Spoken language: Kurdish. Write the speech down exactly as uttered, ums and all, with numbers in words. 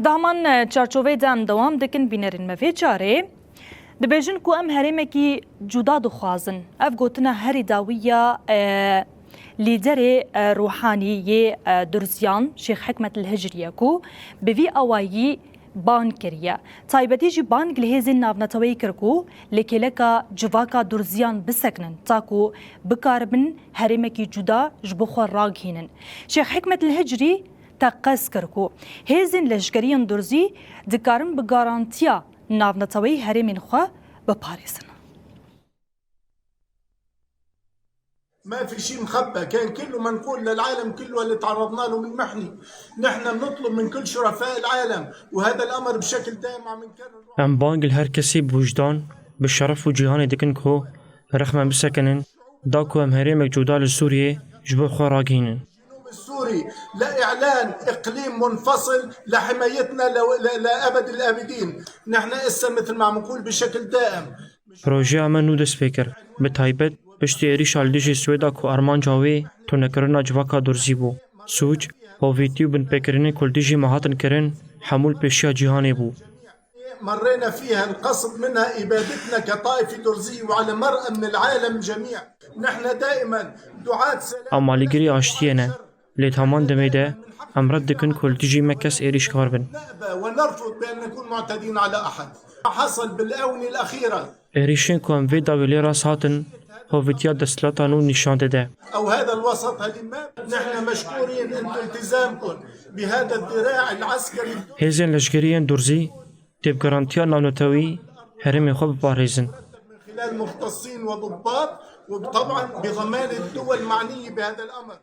Di heman çarçoveyê de em dewam dikin bînerên me vê carê. Dibêjin ku em herêmekî cuda dixwazin. Ev gotina herî dawî ya, e, lîderê, e, ruhanî yê, e, Durziyan, Şêx Hikmet el Hicriye ku bi vî awayî bang kiriye. Taybetî jî bang li hêzên navneteweyî kir ku li kêleka civaka Durziyan bisekinin, ta ku bikaribin herêmekî cuda ji bo xwe ragihînin. Şêx Hikmet el Hicriye teqez kir ku hêzên leşkeriyên Durzî dikarin bi garantiya navneteweyî herêmên xwe biparêzin. ما في شيء مخبى، كان كله منقول للعالم كله اللي تعرضنا له من محنة. نحن بنطلب من كل شرفاء العالم، وهذا الأمر بشكل دائم عم نكرره. Em bang li her kesî bi wijdan, bi şeref û cîhanê dikin ku rexme bisekinin, da ku em herêmek cuda li Sûriyê ji bo xwe ragihînin. الجنوب السوري لإعلان إقليم منفصل لحمايتنا ل-، ل-، لأبد الآبدين. نحن إسا مثل ما عم نقول بشكل دائم. Projeya me nû dest pê kir. Bi taybet piştî êrîşa li dijî Swêda ku armanca wê tunekirina civaka Durzî bû. Sûc, hovîtî û binpêkirinên ku li dijî me hatin kirin, hemû li pêşiya cîhanê bû. مرينا فيها القصد منها إبادتنا كطائفة درزية وعلى مرأى من العالم جميع. نحن دائما دعاة سلام. Em alîgirê aştiyê ne. Lê di heman demê de em red dikin ku li dijî me kes êrîşkar bin. نأبى ونرفض بأن نكون معتدين على أحد. ما حصل بالآونة الأخيرة. Êrîşên ku em vê dawî lê rast hatin, hovîtiya desthilata nû nîşan dide. أو هذا الوسط هذه ما نحن مشكورين أنتم التزامكم بهذا الذراع العسكري. Hêzên leşkerî yên Durzî dê bi garantiya navneteweyî herêmê xwe biparêzin. من خلال مختصين وضباط، وطبعا بضمان الدول المعنية بهذا الأمر.